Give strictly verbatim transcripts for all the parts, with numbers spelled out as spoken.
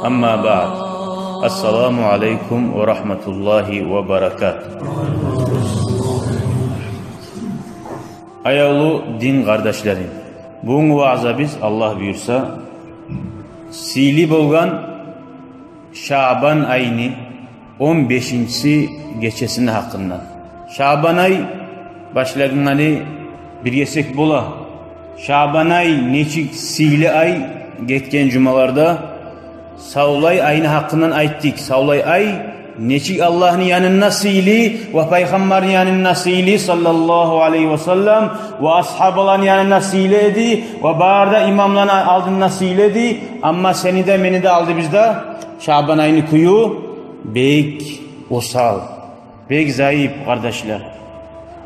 Амма баъд. Ассаламу алейкум ва рагьматуллагьи ва баракатугь. Аявлу дин къардашларым, бугюнгю ваъзабыз, Аллагь буюрса, сыйлы болгъан Шаъбан айны он бешинчи гечесини гьакъындан. Шаъбан ай башлагъангъа не бир гесек бола. Шаъбан ай нечик сыйлы ай, гетген жумаларда савлай айны гьакъындан айтдыкъ. Савлай ай нечик Аллагьны янында сыйлы ва Пайхаммарны янында сыйлы, саллаллагьу алайгьи ва саллам, ва асгьабаланы янында сыйлы эди, ва бары да имамланы алдында сыйлы эди. Амма сени де, мени де алдыбызда Шаъбан айны кюю бек осал, бек зайып, къардашлар.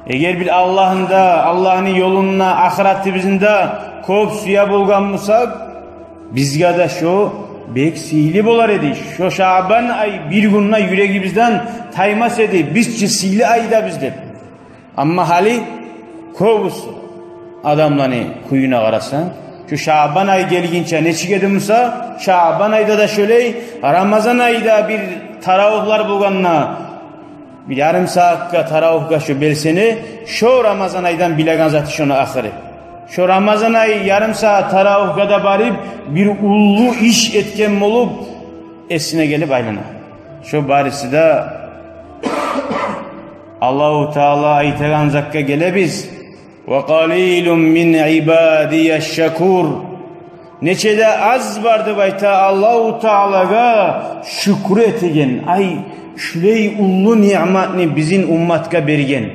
Эгер биз Аллагьны да, Аллагьны ёлун да, ахыратыбызны да кёп сюе болгъан бусакъ, бизге де шо бек сыйлы болар эди. Шо Шаъбан ай бир гюн де юрегибизден таймас эди, биз чи сыйлы айдабыз деп. Амма гьали кёбюсю адамланы кююне къарасанг, шу Шаъбан ай гелгинче нечик эди буса, Шаъбан айда да шолай, Рамазан айда бир таравигьлер болгъанда, бир ярым сагьатгъа таравигьге шо белсене, шо Рамазан айдан билеген заты шону ахыры. Шо Рамазан ай ярым сагьат таравигьге де барып, бир уллу иш этген болуп, эсине гелип айлана. Шо барысы да Аллагьу Таала айтагъан затгъа гелебиз: «Ва къалилун мин ибадия шакур». Нече де аз бар, деп айта, Аллагьу Таалагъа шюкюр этеген, ай, шулай уллу ниъматны бизин умматгъа берген.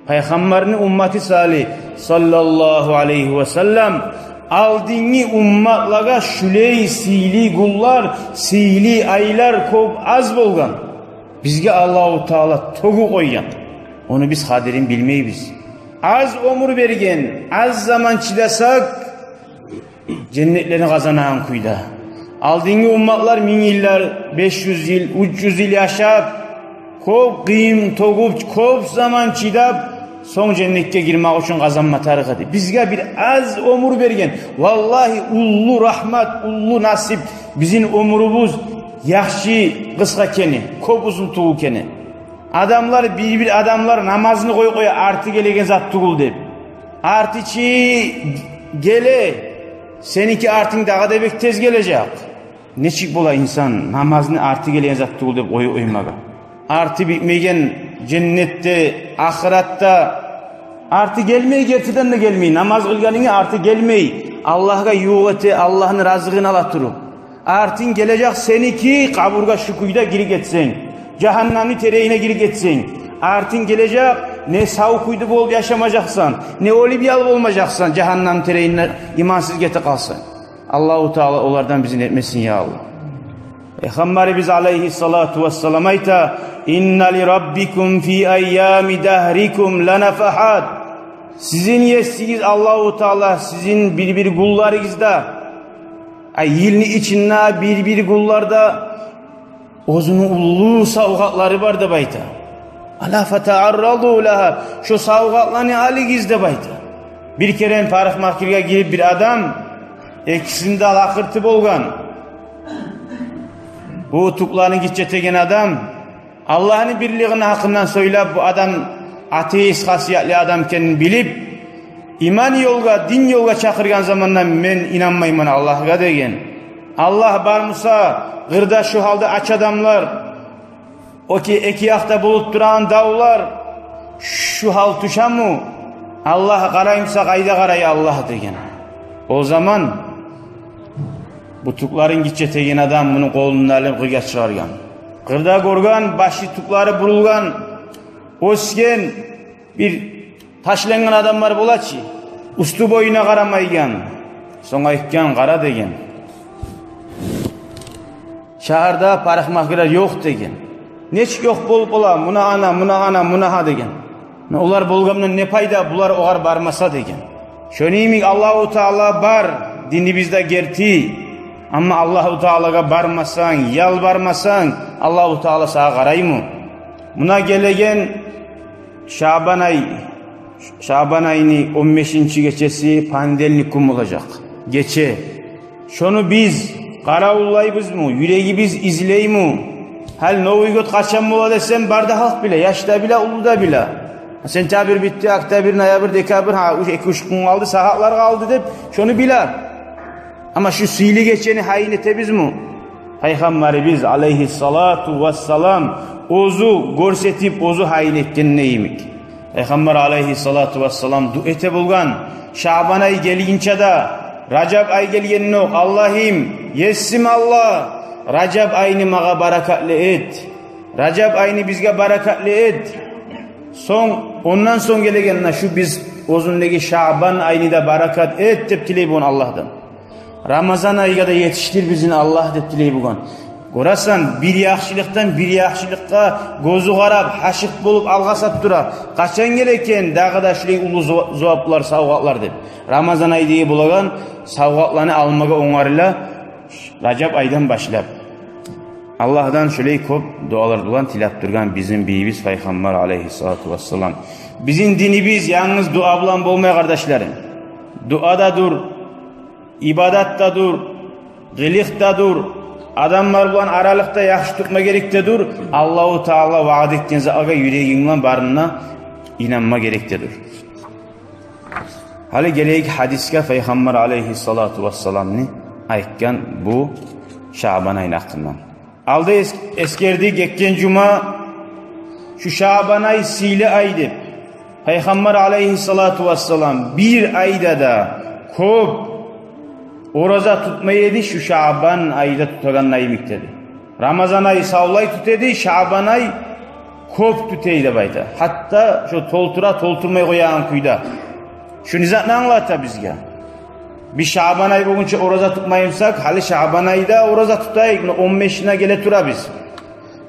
Пайхаммарны умматы саялы, саллаллагьу алайгьи ва саллам, алдынгъы умматлагъа шулай сыйлы гюнлер, сыйлы айлар кёп аз болгъан. Бизге Аллагьу Таала тёгюп къойгъан. Ону биз къадирин билмейбиз. Аз оьмюр берген, аз заман чыдасакъ, женнетлени къазанагъан кюйде. Алдынгъы умматлар минг йыллар, беш юз йыл, уьч юз йыл яшап, кёп къыйын тёгюп, кёп заман чыдап, сонг женнетге гирмек учун къазанма тарыкъ эди. Бизге бир аз оьмюр берген. Валлагьи, уллу рагьмат, уллу насип бизин оьмюрюбюз яхшы къысгъа экени, кёп узун тюгюл экени. Адамлар, бир-бир адамлар намазны къоюп къоя, арты гелеген зат тюгюл деп. Арты чы геле, сеники артынг дагъы да бек тез гележек. Нечик бола инсан намазны арты гелеген зат тюгюл деп къоюп къоймагъа? Арты битмеген женнетде, ахыратда арты гелмей, гертиден де гелмей. Намаз къылгъанынгны арты гелмей. Аллагьгъа ювукъ эте, Аллагьны разилигин ала туруп. Артынг гележек сеники, къабургъа шу кюйде гирип гетсенг, жагьаннамны теренине гирип гетсенг. Артынг гележек, не сав кюйде болуп яшамажакъсан, не оьлюп ял болмажакъсан, жагьаннамны теренине имансыз гете къалсанг. Аллагьу Таала олардан бизин этмесин, я Аллагь. Пайхаммарыбыз алайгьиссалату вассалам айта: «Инна ли раббикум фи айями дагьрикум ланафагьат». Сизин есигиз Аллагьу Таала сизин бир-бир гюнлеригизде, ай, йылны ичинде бир-бир гюнлерде оьзюню уллу савгъатлары бар деп айта. «Ала фатаъарраду лагьа», шо савгъатланы алыгъыз деп айта. Бир керен парикмахерге гирип бир адам, экисинде лакъырты болгъан. Бу тюклерин гиччи этеген адам, Аллагьны бирлигини гьакъындан сёйлеп, бу адам атеист хасиятлы адам экенин билип, иман ёлгъа, дин ёлгъа чакъыргъан заманда: «Мен инанмайман Аллагьгъа», – деген. «Аллагь бар буса, къырда шу гьалда ач адамлар, о ки эки якъда болуп турагъан давлар, шу гьал тюшеми? Аллагь къарай буса, къайда къарай Аллагь?» – деген. О заман бу тюклерин гиччи этеген адам муну къолундан алып къыргъа чыгъаргъан. Къырда гёрген, башы, тюклери бурулгъан, оьсген, бир ташлангъан адамлар бола чы, уьстю-боюна къарамайгъан. Сонг айтгъан: «Къара, – деген, – шагьарда парикмахерлер ёкъ, – деген. – Нечик ёкъ болуп бола? Муна ана, муна ана, муна гьа», – деген. «Олар болгъандан не пайда, булар огъар бармаса?» – деген. Шону йимик Аллагьу Таала бар, динибизде герти. Амма Аллагьу Таалагъа бармасанг, ялбармасанг, Аллагьу Таала сагъа къараймы? Муна гелеген Шаъбан ай, Шаъбан айны он бешинчи гечеси понедельник гюн болажакъ. Гече. Шону биз Къаравуллайбызмы? Юрегибиз излейми? Гьали Новый год къачан бола десем, бары да халкъ биле, яш да биле, уллу да биле. Сентябрь битди, октябрь, ноябрь, декабрь, гьа, уьч, эки-уьч гюн къалды, сагьатлар къалды деп, шону биле. Амма шу сыйлы гечени гьайын этебизми? Пайхаммарыбыз алайгьиссалату вассалам оьзю гёрсетип, оьзю гьайын этгенде йимик. Пайхаммар алайгьиссалату вассалам дуа эте болгъан, Шаъбан ай гелгинче де, Ражаб ай гелгенде окъ: «Аллагьым, Есим Аллагь, Ражаб айны магъа баракатлы эт. Ражаб айны бизге баракатлы эт. Сонг, ондан сонг гелеген муна шу биз оьзюндеги Шаъбан айны да баракат эт», — деп тилей болгъан Аллагьдан. «Рамазан айгъа да етишдир бизин, Аллагь», — деп тилей болгъан. Гёресен, бир яхшылыкъдан бир яхшылыкъгъа гёзю къарап, гьашыкъ болуп, алгъасап тура. Къачан геле экен дагъы да шулай уллу зу-, зуваплар, савгъатлар деп. Рамазан ай деген болагъан савгъатланы алмагъа онгарыла Ражаб айдан башлап. Аллагьдан шулай кёп дуалар булан тилеп тургъан бизин бийибиз Пайхаммар алайгьиссалату вассалам. Бизин динибиз янгыз дуа булан болмай, къардашларым. Дуа да дюр, ибадат да дюр, къылыкъ да дюр, адамлар булан аралыкъ да яхшы тутма герек де дюр. Аллагьу Таала ваъда этген затлагъа юрегинг булан барына инанма герек де дюр. Гьали гелейик гьадисге, Пайхаммар алайгьиссалату вассаламны айтгъан бу Шаъбан айны гьакъындан. Алда эс-, эсгердик, гетген жума, шу Шаъбан ай сыйлы ай деп. Пайхаммар алайгьиссалату вассалам бир айда да кёп ораза тутмай эди, шу Шаъбан айда тутагъанда йимик деди. Рамазан ай савлай тута эди, Шаъбан ай кёп тута эди деп айта. Гьатта шо толтура, толтурмай къоягъан кюйде. Шу не затны англата бизге? Биз Шаъбан ай болгъунча ораза тутмаймысакъ, гьали Шаъбан айда ораза тутайыкъ, муна он бешине геле турабыз.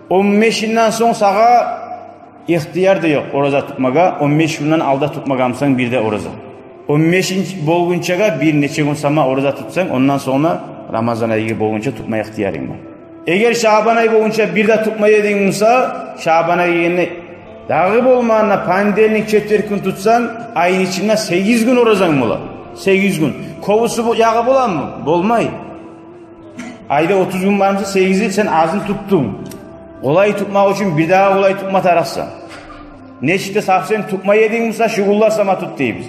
Он бешинден сонг сагъа ихтияр да ёкъ ораза тутмагъа, он беш гюнден алда тутмагъанмысан бир де ораза. Он бешинчи болгъунчагъа бир нече гюн сама ораза тутсанг, ондан сонг Рамазан айы болгъунча тутма ихтиярынг бар. Эгер Шаъбан ай болгъунча бир де тутмай эдинг буса, Шаъбан ай гелгенде дагъы болмагъанда понедельник, четверг гюн тутсанг, айны ичинде сегиз гюн оразанг бола. Сегиз гюн. Кёбюсю бу ягъы боламы? Болмай. Айда отуз гюн бармыса, сегизи сен азын тутдунг. Къолай тутмакъ учун бир дагъы къолай тутма тарыкъсан. Нечик де совсем тутмай эдинг буса, шу гюнлер сама тут дейбиз.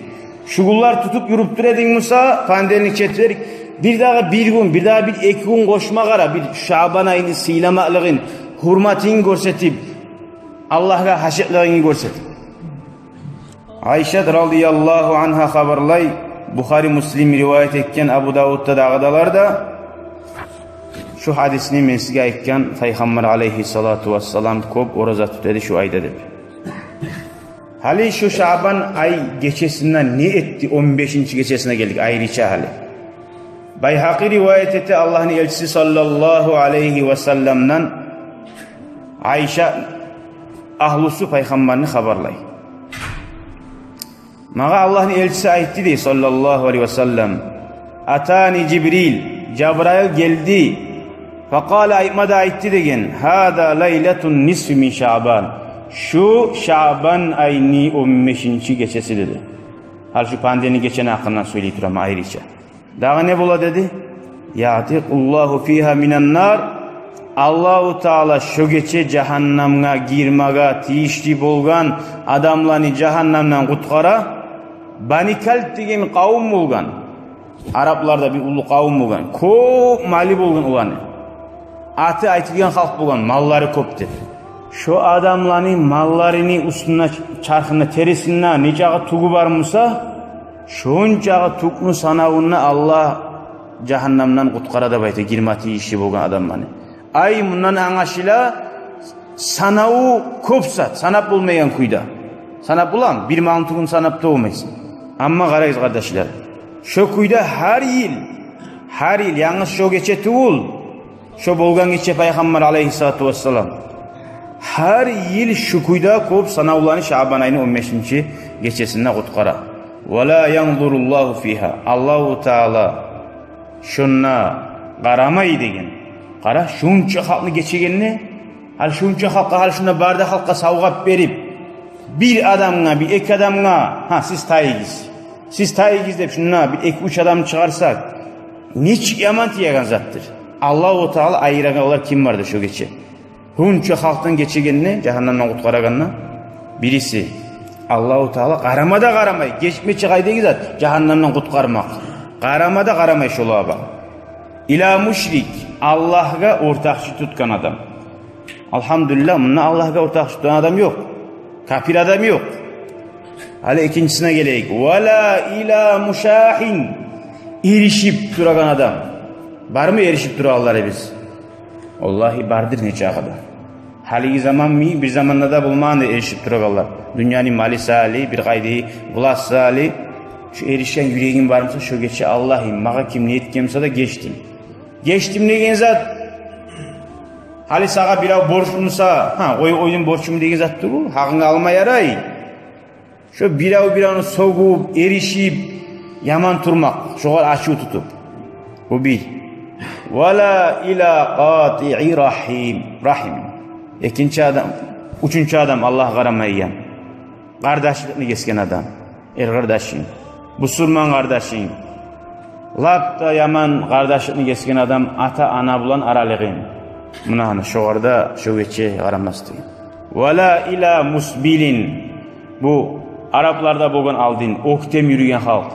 Шу гюнлер тутуп юрюп тура эдинг буса, понедельник, четверг, бир дагъы бир гюн, бир дагъы бир-эки гюн къошма къара, бир Шаъбан айны сыйламакълыгъын, гьюрметин гёрсетип, Аллагьгъа гьашыкълыгъынгны гёрсетип. Айшат радияллагьу ангьа хабарлай, Бухари, Муслим риваят этген, Абу Давудда, дагъыдалар да, шу гьадисни мен сизге айтгъан, Пайхаммар алайгьиссалату вассалам кёп ораза тута эди шу айда деп. Гьали шу Шаъбан ай гечесинде не этди, он бешинчи гечесине гелдик айрыча гьали. Байгьакъи риваят эте Аллагьны элчиси саллаллагьу алайгьи васалламдан, Айша агьлюсю Пайхаммарны хабарлай. Магъа Аллагьны элчиси айтды дей, саллаллагьу алайгьи васаллам: «Атани Жибрил, Жабрайыл гелди. Факъала, айтма да айтды деген: гьаза лайлатун нисфи мин Шаъбан. Шу Шаъбан айны он бешинчи гечеси», — деди. Гьали шу понедельник гечени гьакъындан сёйлей тураман айрыча. Дагъы не бола деди? «Ягьтикъуллагьу фигьа минан нар». Аллагьу Таала шо гече жагьаннамгъа гирмеге тийишли болгъан адамланы жагьаннамдан къутгъара. Бани Кальб деген къавум болгъан. Арапларда бир уллу къавум болгъан. Кёп малы болгъан оланы. Аты айтылгъан халкъ болгъан, маллары кёп деп. Шо адамланы малларыны уьстюнде, чархында, терисинде нечакъы тюгю бар буса, шончакъы тюкню санавунда Аллагь жагьаннамдан къутгъара деп айта, гирме тийишли болгъан адамланы. Ай, мундан англашыла, санаву кёп зат, санап болмайгъан кюйде. Санап боламы? Бир малны тюгюн санап да болмайсан. Амма къарагъыз, къардашлар, шо кюйде гьар йыл, гьар йыл, янгыз шо гече тюгюл, шо болгъан гече Пайхаммар алайгьиссалату вассалам гьар йыл шу кюйде кёп санавланы Шаъбан айны он бешинчи гечесинде къутгъара. «Ва ла янзуруллагьу фигьа». Аллагьу Таала шонда къарамай деген. Къара, шунча халкъны гечегенине, гьали шунча халкъгъа, гьали шунда бары да халкъгъа савгъат берип, бир адамгъа, бир-эки адамгъа: «Гьа, сиз тайыгъыз, сиз тайыгъыз», — деп, шунда бир-эки-уьч адамны чыгъарсакъ, нечик яман тиеген затдыр. Аллагьу Таала айырагъан олар ким барды шо гече? Гьунча халкъдан гечегенни, жагьаннемден къутгъарагъанны бириси. Аллагьу Таала къарама да къарамай, гечме чи къайдагъы зат, жагьаннемден къутгъармакъ. Къарама да къарамай шолагъа. Ила мушрик, Аллагьгъа ортакъчы тутгъан адам. Алгьамдулиллагь, мунда Аллагьгъа ортакъчы тутгъан адам ёкъ. Капир адам ёкъ. Гьали экинчисине гелейик. Ва ла ила мушагьин, эришип турагъан адам. Бармы эришип турагъанларыбыз? Валлагьи, бардыр нечакъы да. Гьалиги заман йимик бир заманда да болмагъанды эришип турагъанлар. Дюньяны малы саялы, бир къайдагъы власть саялы. Шо эришген юрегинг бармыса, шо гече, Аллагьым, магъа ким не этген буса да гечдим. Гечдим деген зат. Гьали сагъа бирев борчлу буса, гьа, къой, оьзюм борчлуму деген зат тюгюл, гьакъынгны алма ярай. Шо бирев-биревню сёгюп, эришип, яман турмакъ, шогъар ачув тутуп. Бу бир. Ва ла ила къатиъи рахим, рахим. Экинчи адам, уьчюнчю адам Аллагь къарамайгъан. Къардашлыкъны гесген адам. Эр къардашынг, бусурман къардашынг. Лап да яман къардашлыкъны гесген адам ата-ана булан аралыгъынг. Муна гьана шогъар да шо гече къарамас деген. Ва ла ила мусбилин. Бу арапларда болгъан алдын оьктем юрюйген халкъ.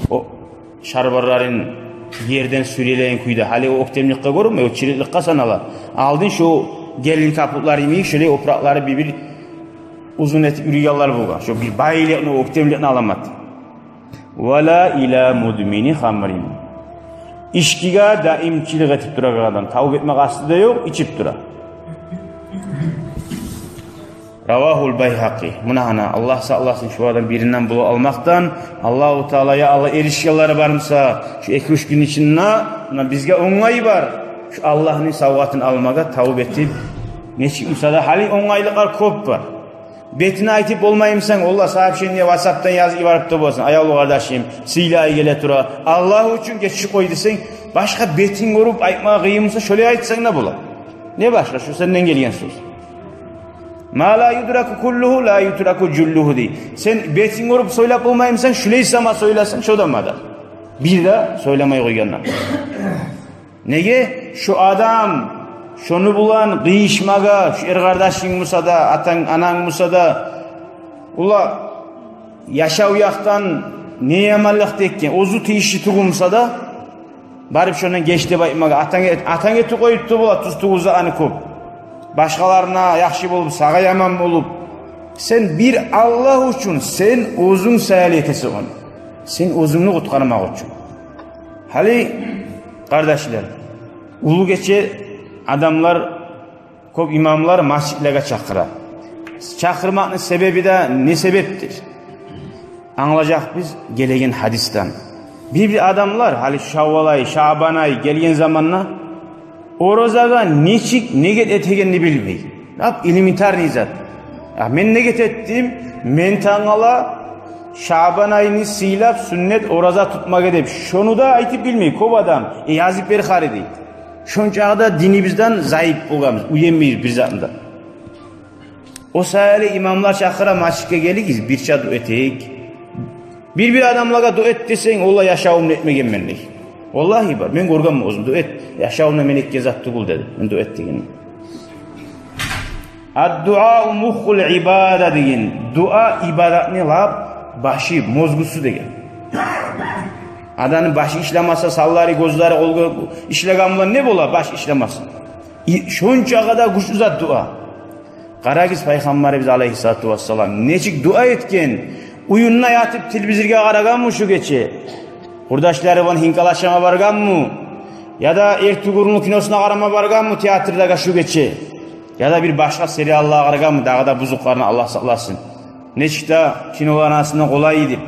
О шарбарларын ерден сюрелейген кюйде. Гьали о оьктемликге гёрюнмей, о чирикликге санала. Алдын шо гелин капутлары йимик, шолай опуракълары бир-бир узун этип юрюйгенлер болгъан. Шо бир байлыкъны, оьктемликни аламаты. Ва ла ила мудмини хамрин. Ичкиге даимчилик этип турагъан адам. Тавба этме къасты да ёкъ, ичип тура. Равагьул Байгьакъи. Муна гьана, Аллагь сакъласын шулардан биринден бола алмакъдан. Аллагьу Таала, я Аллагь, эришгенлери бармыса, шу эки-уьч гюн ичинде, муна бизге онгай бар. Шу Аллагьны савгъатын алмагъа тавба этип, нечик буса да, гьали онгайлыкълар кёп бар. Бетине айтып болмаймысан, олар сообщение WhatsApp-тан язып йиберип де боласан, аявлу къардашым, сыйлы ай геле тура, Аллагь учун гечип къой десенг, башгъа бетин гёрюп айтмагъа къыйын буса, шолай айтсанг да бола. Не башгъа, шу сенден гелген сёз. Ма ла юдраку куллугьу, ла ютраку жуллугьу дей. Сен бетин гёрюп сёйлеп болмаймысан, шулай сама сёйлесенг, шо да мадар. Бир де сёйлемей къойгъандан. Неге? Шо адам, шону булан къыйышмагъа, шо эр къардашынг буса да, атанг, ананг буса да, улан, яшав якъдан не яманлыкъ да этген, оьзю тийишли тюгюл буса да, барып шондан геч деп айтмагъа, атанг эт-, атанг этип къоюп да бола, тюз-тюгюл затланы кёп. Башгъаларына яхшы болуп, сагъа яман болуп. Сен бир Аллагь учун, сен оьзюнг саялы этесен ону. Сен оьзюнгню къутгъармакъ учун. Гьали, къардашлар, уллу гече адамлар, кёп имамлар масжитлеге чакъыра. Чакъырмакъны себеби де не себепдир? Англажакъбыз гелеген гьадисден. Бир-бир адамлар, гьали шаввал ай, шаъбан ай гелген заманда оразагъа нечик негет этегенни билмей. Лап элементарный зат. А мен негет этдим, мен тангала шаъбан айны сыйлап сюннет ораза тутмагъа деп. Шону да айтып билмей кёп адам. Э, язып бер хари дей. Шончакъы да динибизден зайып болгъанбыз, уьйренмейбиз бир затны да. О саялы имамлар чакъыра, масжитге гелигиз, бирче дуа этейик. Бир-бир адамлагъа дуа эт десенг, олар яшавумда этмегенмен дей. Валлагьи бар, мен гёргенмен оьзюм, дуа эт, яшавумда мен этген зат тюгюл деди. Мен дуа эт дегенмен. Ад-дуау муххул ибада деген. Дуа ибадатны лап башы, мозгусу деген. Адамны башы ишлемесе, санлары, гёзлери, къолу ишлеген булан не бола, баш ишлемесе? И, шончакъы да гючлю зат дуа. Къарагъыз, Пайхаммарыбыз алайгьиссалату вассалам нечик дуа этген. Уьюнде ятып телевизоргъа къарагъанмы шу гече? Къурдашлары булан гьинкал ашама баргъанмы? Яда эртугрулну киносуна къарама баргъанмы театрдагъа шу гече? Яда бир башгъа сериаллагъа къарагъанмы, дагъы да бузукъларына, Аллагь сакъласын. Нечик де киноланы астына къолай эди.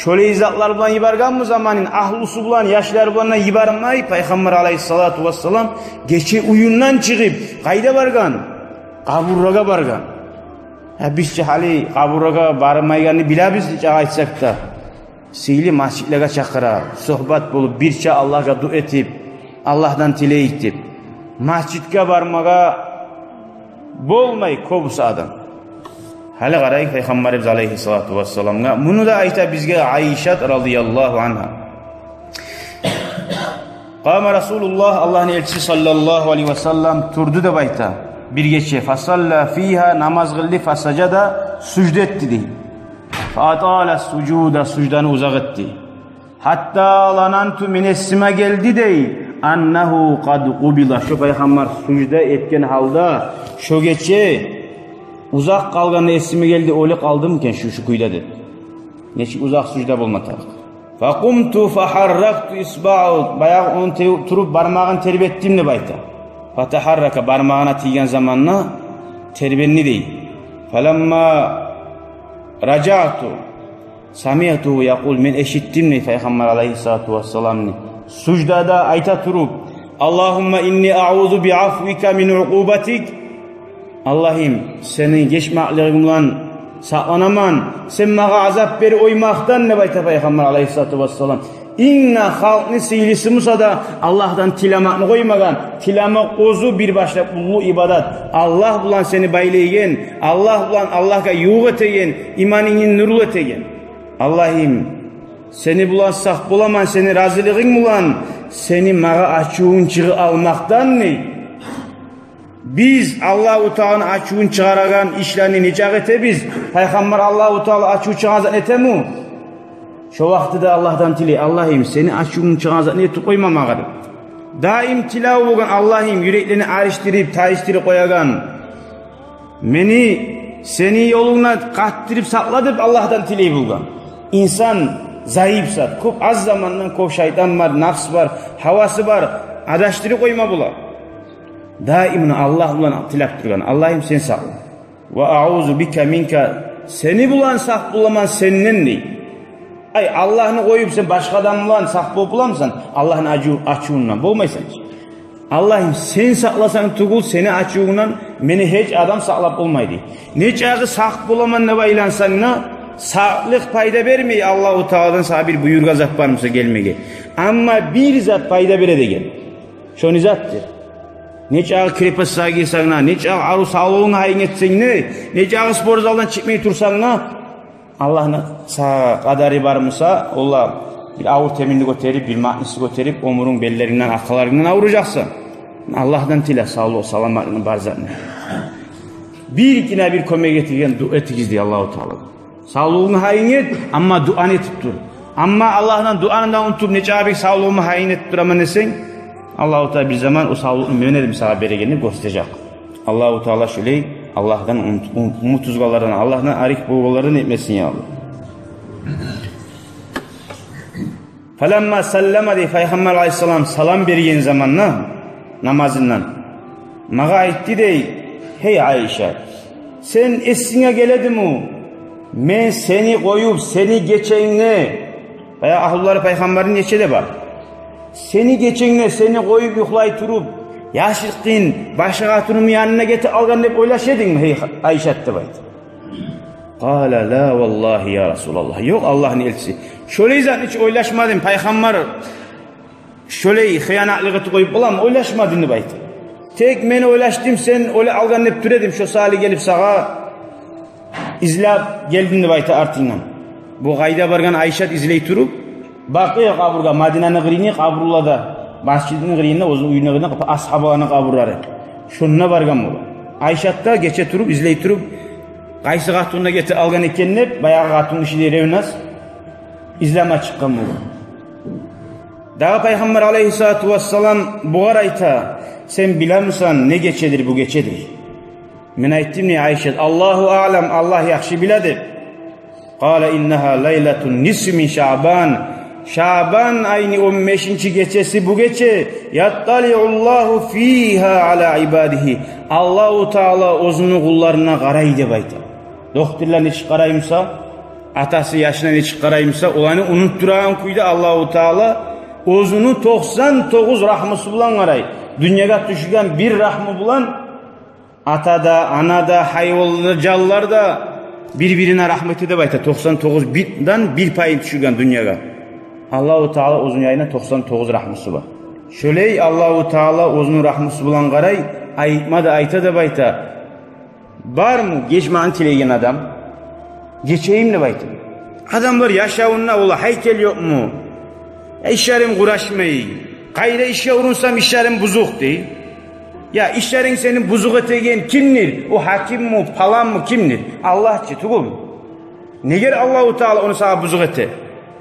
Шолай затлар булан йибергенми заманын, агьлюсю булан, яшлары булан да йибермей, Пайхаммар алайгьиссалату вассалам гече уьюнден чыгъып къайда баргъан? Къабурлагъа баргъан. Гьа, биз чи гьали къабурлагъа бармайгъанны билебиз, нечакъы айтсакъ да. Сыйлы масжитлеге чакъыра, сугьбат болуп, бирче Аллагьгъа дуа этип, Аллагьдан тилейик деп. Масжитге бармагъа болмай кёбюсю адам. Гьали къарайыкъ Пайхаммарыбыз алайгьиссалату вассаламгъа. Муну да айта бизге Айшат радияллагьу ангьа. Къама Расулуллагь, Аллагьны элчиси саллаллагьу алайгьи ва саллам турду деп айта бир гече. Фасалла фигьа, намаз къылды, фасажада, сужда этди дей. Фаатала сужуда, сужданы узакъ этди. Гьатта зананту, мени эсиме гелди дей, аннагьу къад къубида, шо пайхаммар сужда этген гьалда шо гече узакъ къалгъанда эсиме гелди, оьлюп къалдымы экен шу, шу кюйде деп. Нечик узакъ сужда болма тарыкъ. Факъумту фагьарракту исбаъагьу, баягъы ону те-, туруп бармагъын тербетдим деп айта. Фатагьаррака, бармагъына тийген заманда тербенди дей. Фаламма ражаъту самиътугьу якъул, мен эшитдим дей пайхаммар алайгьиссалату вассаламны суждада айта туруп: «Аллагьумма инни аъузу биафвика мин укъубатик». Аллагьым, сени гечмеклигинг булан сакъланаман сен магъа азап берип къоймакъдан деп айта пайхаммар алайгьиссалату вассалам. Инг де халкъны сыйлысы буса да, Аллагьдан тилемекни къоймагъан, тилемек оьзю бир башлап уллу ибадат. Аллагь булан сени байлайгъан, Аллагь булан, Аллагьгъа ювукъ этеген, иманынгны нурлу этеген. Аллагьым, сени булан сакъ боламан, сени разилигинг булан, сени магъа ачувунг чыгъып къалмакъдан дей. Биз Аллагьу Тааланы ачувун чыгъарагъан ишлени нечакъы этебиз? Пайхаммар Аллагьу Таала ачув чыгъагъан затны этеми? Шо вакътиде Аллагьдан тилей: «Аллагьым, сени ачувунг чыгъагъан затны этип къойма магъа», – деп. Даим тилев болгъан: «Аллагьым, юреклени аришдирип, тайышдырып къоягъан, мени сени ёлунгда къатдырып сакъла», – деп Аллагьдан тилей болгъан. Инсан заип зат, кёп аз замандан кёп шайтан бар, напс бар, гьавасы бар, адашдырып къойма бола. Даим Аллагь булан тилеп тургъан: «Аллагьым, сен сакъла». «Ва аъузу бика минка, сени булан сакъ боламан сенден», – дей. Ай, Аллагьны къоюп, сен башгъа адам булан сакъ болуп боламысан Аллагьны ачу-, ачувундан? Болмайсан чы. «Аллагьым, сен сакъласанг тюгюл сени ачувунгдан мени гьеч адам сакълап болмай», – дей. Нечакъы сакъ боламан деп айлансанг да, сакълыкъ пайда бермей, Аллагьу Тааладан сагъа бир буюргъан зат бар буса гелмеге. Амма бир зат пайда бере деген. Шо не затдыр? Нечакъы крепостгъа гирсенг де, нечакъы арив савлугъунга гьайын этсенг де, нечакъы спортзалдан чыкъмай турсанг да, Аллагьны сагъа къадары бар буса, олай бир авур темирни гётерип, бир матнисни гётерип, оьмюрюнг беллерингден, аркъаларынгдан авуражакъсан. Аллагьдан тиле савлукъ, саламатлыкъны, бар затны. Бир гине бир кёмек этеген дуа этигиз дей Аллагьу Таала. Савлугъунг гьайын эт, амма дуаны этип тур. Амма Аллагьдан дуаны да унутуп, нечакъы бек савлугъуму гьайын этип тураман десенг, Аллагьу Таала бир заман о савлукъну мен эдим сагъа береген деп гёрсетежек. Аллагьу Таала шолай Аллагьдан умут-, ум-, умут уьзгенлерден, Аллагьдан арек болгъанлардан этмесин, я Аллагь. «Фаламма саллама», – дей, Пайхаммар алайгьиссалам салам берген заманда намазындан, магъа айтды дей: «Гьей Айшат, сен эсинге геледими, мен сени къоюп, сени геченгде, баягъы агьлюлери Пайхаммарны нече де бар, сени геченгде сени къоюп юхлай туруп, яшыртгъын башгъа къатынымны янына гетип алгъан деп ойлаша эдингми, гьей Айшат?» – деп айтды. «Къала: ла валлагьи, я Расулаллагь. Ёкъ, Аллагьны элчиси, шолай затны чы ойлашмадым. Пайхаммар шолай хыянатлыкъ этип къоюп боламы? Ойлашмадым», – деп айтды. «Тек мен ойлашдым, сен оьле алгъан деп тура эдим, шо саялы гелип сагъа излеп гелдим», – деп айта артындан. Бу къайда баргъан Айшат излей туруп? Бакъия къабургъа, Мадинаны къырыйны къабурларда, межитни къырыйында, оьзюню уьюню къырыйында асгьабаланы къабурлары. Шонда баргъан бола. Айшат да гече туруп, излей туруп, къайсы къатынына гетип алгъан экен деп, баягъы къатынгиши де ревность, излеме чыкъгъан бола. Дагъы Пайхаммар алайгьиссалату вассалам бугъар айта: «Сен билемисен, не гечедир бу гече?» – дей. Мен айтдым дей, Айшат: «Аллагьу аълам, Аллагь яхшы биле», – деп. «Къала: иннагьа лайлату нисфи мин Шаъбан. Шаъбан айны он бешинчи гечеси бу гече. Ятталиъуллагьу фигьа ала ибадигьи. Аллагьу Таала оьзюню къулларына къарай», – деп айта. Дохтурлар нечик къарай буса, атасы яшына нечик къарай буса, оланы унутдурагъан кюйде Аллагьу Таала оьзюню токъсан тогъуз рагьмусу булан къарай. Дюньягъа тюшюрген бир рагьму булан ата да, ана да, гьайванлар да, жанлар да бир-бирине рагьму эте деп айта. Токъсан тогъуз битдан бир пайын тюшюрген дюньягъа. Аллагьу Таала оьзюню янына токъсан тогъуз рагьмусу бар. Шолай Аллагьу Таала оьзюню рагьмусу булан къарай, айтма да айта деп айта. Бармы гечмекни тилейген адам? Гечейим деп айтып. Адамлар яшавунда, ола гьайкел ёкъму? Ишлерим къурашмай. Къайда ишге урунсам, ишлерим бузукъ, дей. Я ишлеринг сени бузукъ этеген кимдир? О гьакимми, паланмы, кимдир? Аллагь чы тюгюлмю? Негер Аллагьу Таала ону сагъа бузукъ эте?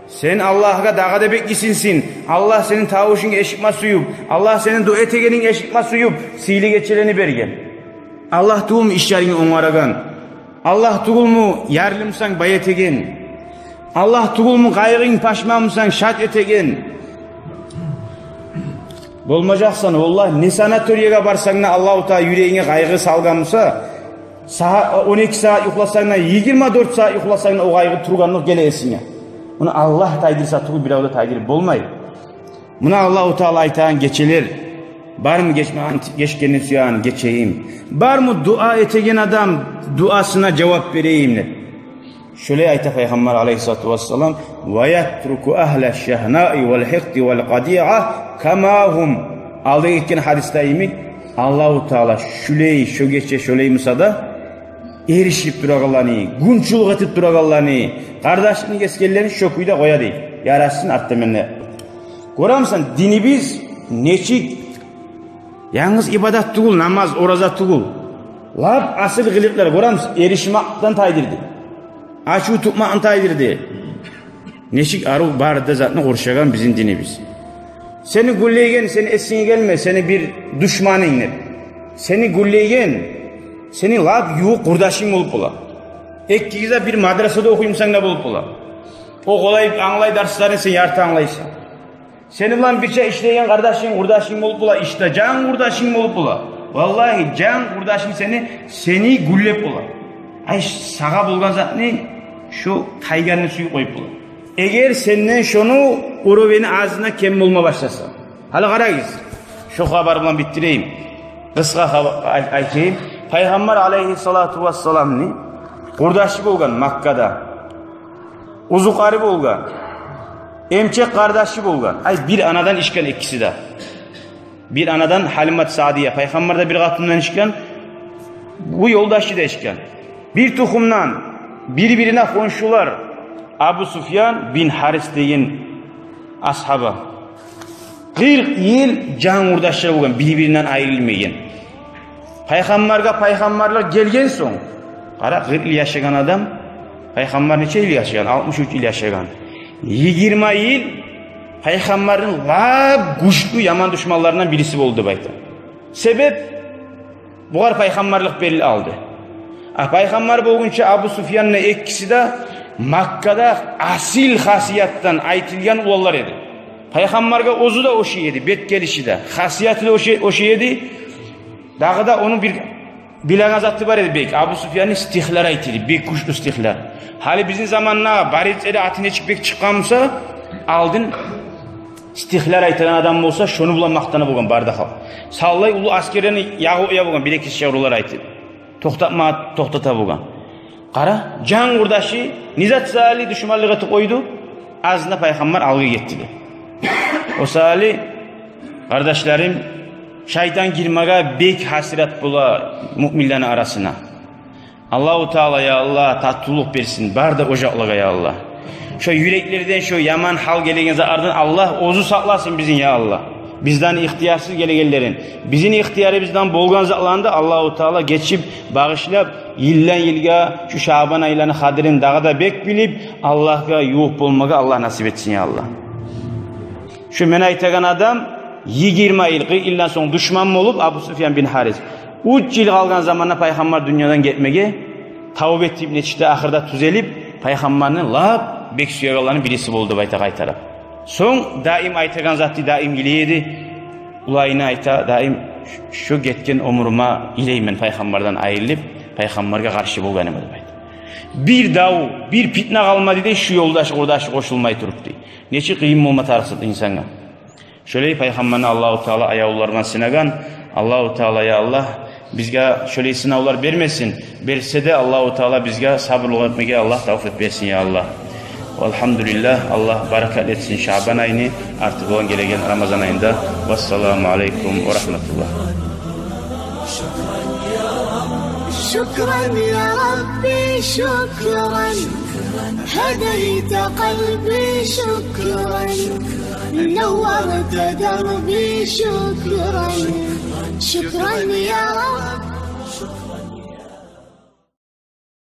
Сен Аллагьгъа дагъы да бек исинсин. Аллагь сени тавушунгну эшитме сююп, Аллагь сени дуа этегенингни эшитме сююп, сыйлы гечелени берген. Аллагь тюгюлмю ишлеринги онгарагъан? Аллагь тюгюлмю ярлы бусанг бай этеген? Аллагь тюгюлмю къайгъынг, пашман бусанг шат этеген? Болмажакъсан, валлагь, не санаториягъа барсанг да, Аллагьу Таала юрегинге къайгъы салгъан буса, сагьа-, он эки сагьат юхласанг да, йигирма дёрт сагьат юхласанг да, о къайгъы тургъанлыкъ геле эсинге. Муна Аллагь тайдырса тюгюл, бирев де тайдырып болмай. Муна Аллагьу Таала айтагъан гечелер. Бармы гечме-, гечгенни сюеген гечейим? Бармы дуа этеген адам, дуасына жавап берейим деп? Шолай айта Пайхаммар алайгьиссалату вассалам: «Ва ятруку агьла шагьнаи вал хикъди вал къадиа кама гьум». Алда гетген гьадисде йимик, Аллагьу Таала шулай, шо гече шолай буса да, эришип турагъанланы, гюнчюлюк этип турагъанланы, къардашлыкъны гесгенлени шо кюйде къоя, дей. Ярашсын артда мен де. Гёремисен, динибиз нечик? Янгыз ибадат тюгюл, намаз, ораза тюгюл. Лап асил къылыкълар, гёремисен, эришмекден тайдырды. Ачув тутмакъны тайдырды. Нечик арив бары да затны къуршагъан бизин динибиз. Сени гюллейген, сени эсинге гелме, сени бир душманынг деп. Сени гюллейген сени лап ювукъ къурдашынг болуп бола. Экигиз де бир мадрасада охуймусанг да болуп бола. О къолай англай дарсларын, сен ярты англайсан. Сени булан бирче ишлейген къардашынг, къурдашынг болуп бола, ишде жан къурдашынг болуп бола. Валлагьи, жан къурдашынг сени, сени гюллеп бола. Ай, сагъа болгъан затны шо тайгъанны сююп къоюп бола. Эгер сенден шону уровени азына кем болма башласа. Гьали къарагъыз, шо хабар булан битдирейим. Къысгъа хаба-, ай-, айтайым. Пайхаммар алайгьиссалату вассаламны къурдашы болгъан Маккада. Узукъары болгъан, эмчек къардашы болгъан. Ай, бир анадан ичген экиси де. Бир анадан Гьалимат Саъдия, Пайхаммар да бир къатындан ичген, бу ёлдашы да ичген. Бир тухумдан, бир-бирине хоншулар. Абу Суфьян бин Гьарис деген асгьаба. Къыркъ йыл жан къурдашлар болгъан, бир-биринден айрылмайгъан. Пайхаммаргъа пайхаммарлыкъ гелген сонг, къара, къыркъ йыл яшагъан адам, пайхаммар нече йыл яшагъан? Алтмыш уьч йыл яшагъан. Йигирма йыл пайхаммарны лап гючлю яман душманларындан бириси болду деп айта. Себеп, бугъар пайхаммарлыкъ берилип алды. А пайхаммар болгъунча Абу Суфьянны экиси де Маккада асил хасиятдан айтылгъан уланлар эди. Пайхаммаргъа оьзю де ошай эди, бет гелиши де, хасияты да ошай, ошай эди. Дагъы да ону бир билеген заты бар эди бек. Абу Суфьянны стихлер айта эди, бек гючлю стихлер. Гьали бизин заманда бар эди, аты нечик бек чыкъгъан буса, алдын стихлер айтагъан адам болса, шону булан макътана болгъан бары да халкъ. Савлай уллу аскерлени ягъып къоя болгъан бир-эки шиърулар айтып. Токътатма, токътата болгъан. Къара, жан къурдашы, не зат саялы душманлыкъ этип къойду, азында пайхаммар алгъа гетди де. О саялы, къардашларым, шайтан гирмеге бек гьасирет бола муъминлени арасына. Аллагьу Таала, я Аллагь, татывлукъ берсин бары да ожакълагъа, я Аллагь. Шо юреклерден шо яман гьал гелеген затлардан Аллагь оьзю сакъласын бизин, я Аллагь. Бизден ихтиярсыз гелегенлерин. Бизин ихтиярыбыздан болгъан затланы да Аллагьу Таала гечип, багъышлап, йылдан йылгъа шу Шаъбан айланы къадирин дагъы да бек билип, Аллагьгъа ювукъ болмагъа Аллагь насип этсин, я Аллагь. Шу мен айтагъан адам йигирма йыл, къыркъ йылдан сонг душман болуп, Абу Суфьян бин Гьарис. Уьч йыл къалгъан заманда пайхаммар дюньядан гетмеге, тавба этип, нечик де ахырда тюзелип, пайхаммарны лап бек сюегенлени бириси болду деп айта къайтарып. Сонг даим айтагъан заты, даим йылай эди. Уланына айта даим: «Шу гетген оьмюрюме йылайман пайхаммардан айрылып, пайхаммаргъа къаршы болгъаныма», — деп айта. Бир дав, бир питна къалмады дей, шу ёлдашы, къурдашы къошулмай туруп дей. Нечик къыйын болма тарыкъ зат инсангъа. Шолай пайхаммарны Аллагьу Таала аявлулардан сынагъан. Аллагьу Таала, я Аллагь, бизге шолай сынавлар бермесин. Берсе де, Аллагьу Таала бизге сабурлукъ этмеге Аллагь тавфикъ берсин, я Аллагь. Ва альгьамдулиллагь, Аллагь баракат этсин Шаъбан айны, арты булан гелеген Рамазан айында. Вассаламу алейкум ва рагьматуллагь. شكرا يا ربي، شكرا. هديت قلبي، شكرا. نورت دربي، شكرا، شكرا يا رب.